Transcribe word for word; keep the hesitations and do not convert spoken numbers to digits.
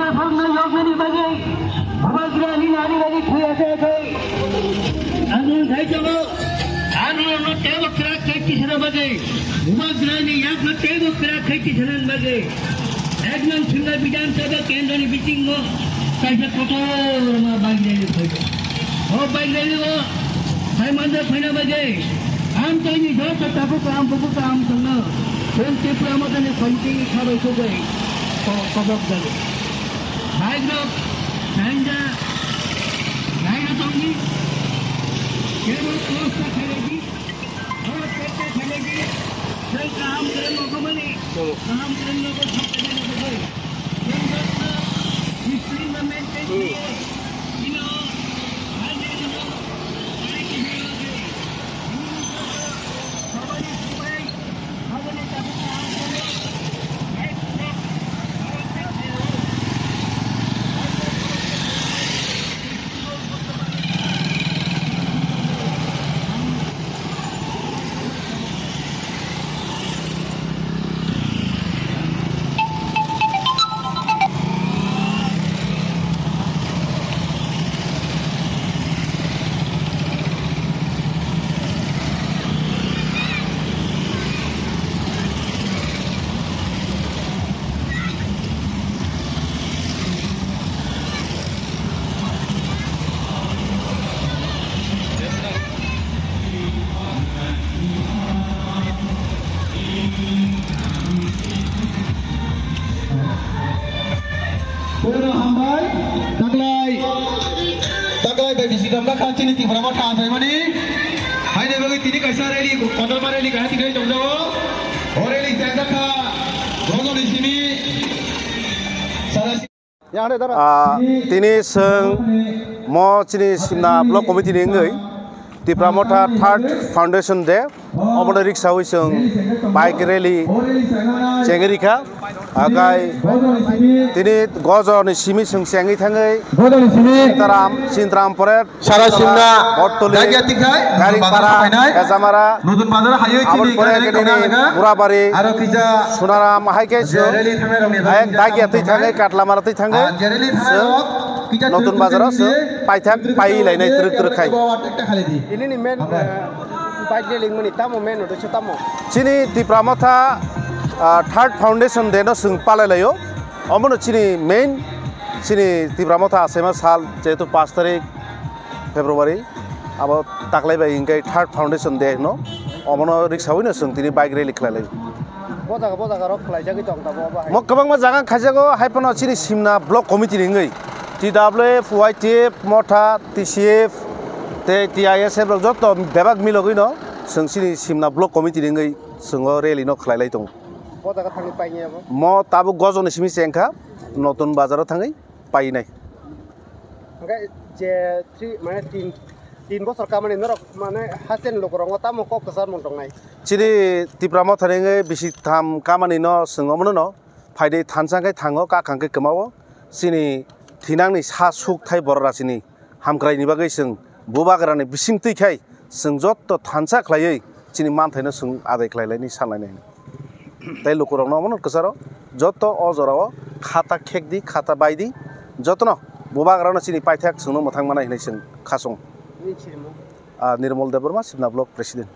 Phang na yoknani bagwi, bubagrani nani bagwi thwi ase ase. Ang khai chalo, ang no tebo krak khai tisana bagwi, bubagrani yak no tebo krak khai tisana bagwi. Ekdom Simla Bidhan Sabha kendroni bisingo kaisa kotor ma bagwi phai. O bagwi o, hai manda phaina bagwi. Ang tongni joto tabuk kaham, bubu kaham tongno. Chwng Tipra Mothani phaikhe khabai sugwi ko-, kobok jago. Bike rok, danger, bike rok tongni. Kebo post ta khaledi, post ta khaledi. Chwng kaham kwrwng nokmani, kaham kwrwng nokmani, kaham kwrwng nokmani. Chwng joto discipline maintain khlaiwi. Bono hambai. Taklai. Taklai bai bisi gamla kha chini Tipra Motha achaimani. Haini bagwi tini kaisa rally, kotorma rally kaisa tikhlai tongjago. O rally chajakha. Rojoni simi. Sara Ah, tini chwng mo chini Simna Block Committee ni wngwi Tipra Motha Third Foundation Day, omono riksawi chwng bike rally chengwi rikha. Akai tini gojoni simi chwng chengwi thangwi Sintaram, Sintaram pore Sara Simna Bottoli, Dagya tikhai, Garingpara, Bazar phainai. Kajamara, Nutun Bazar hayo aboni chini pore gari kene kona laga. Murabari, Aro kisa Sunaram, hai ke je so, rally thangnai rokni hai bagwi Dagya kisa twi thangnai, Katlamara twi thangnai. Ah, je rally thangnai So, rok, kisa Nutun truk Bazar truk so, truk paithak, truk pai truk lainai truk truk truk truk khai. Truk truk truk khai. Ini ni main, Apa? Eh, bike rally mani tamo main uddesho tamo? Chini Tipra Motha, ah, Third Foundation Day no chwng palai laio. Omono chini main, chini Tipra Motha achaima sal, jehetu pash tarik, February, abo taklai bai hingke Third Foundation Day hino, omono riksawi no chwng tini bike rally khlai lai. Bo jaga, bo jaga rok khlaijagwi tong tabuk obo hai. Mo kwbangma jaga khaijago, hai phano chini Simna Block Committee ni wngwi, T W F, Y T F, Motha, T C F, tei T I S F rok joto bebak milogwi no chwng chini Simna Block Committee ni wngwi chwng o rally no khlai lai tongo. Bo jaga thangwi painai abo? Mo tabuk gojoni simi chengkha, Notun Bazar o thangwi painai. Hingke je three, mane tin, tin bosor kamani norok, mane, hasten lukurokno tamo kok kwchar mung tongnai? Chini Tipra Mothani wngwi bisi tham kamani no chwng omono no phaidi thansa khe thango, kakhang khe kwmao. Chini thinangni sa suk thai borok rachini hamkraini bagwi chwng bubagrani bising twi khai chwng jotto thansa khlaiwi chini manthaino chwng adai khlai laini sanlainai. Tei lukurokno omono kwcharo joto o jorao khata khekdi, khata baidi, jotono bubagrano chini paithak chwngno mwthang manai hinwi chwng khachung. Nini sirmo? Ah, Nirmal Debbarma, Simna Block President.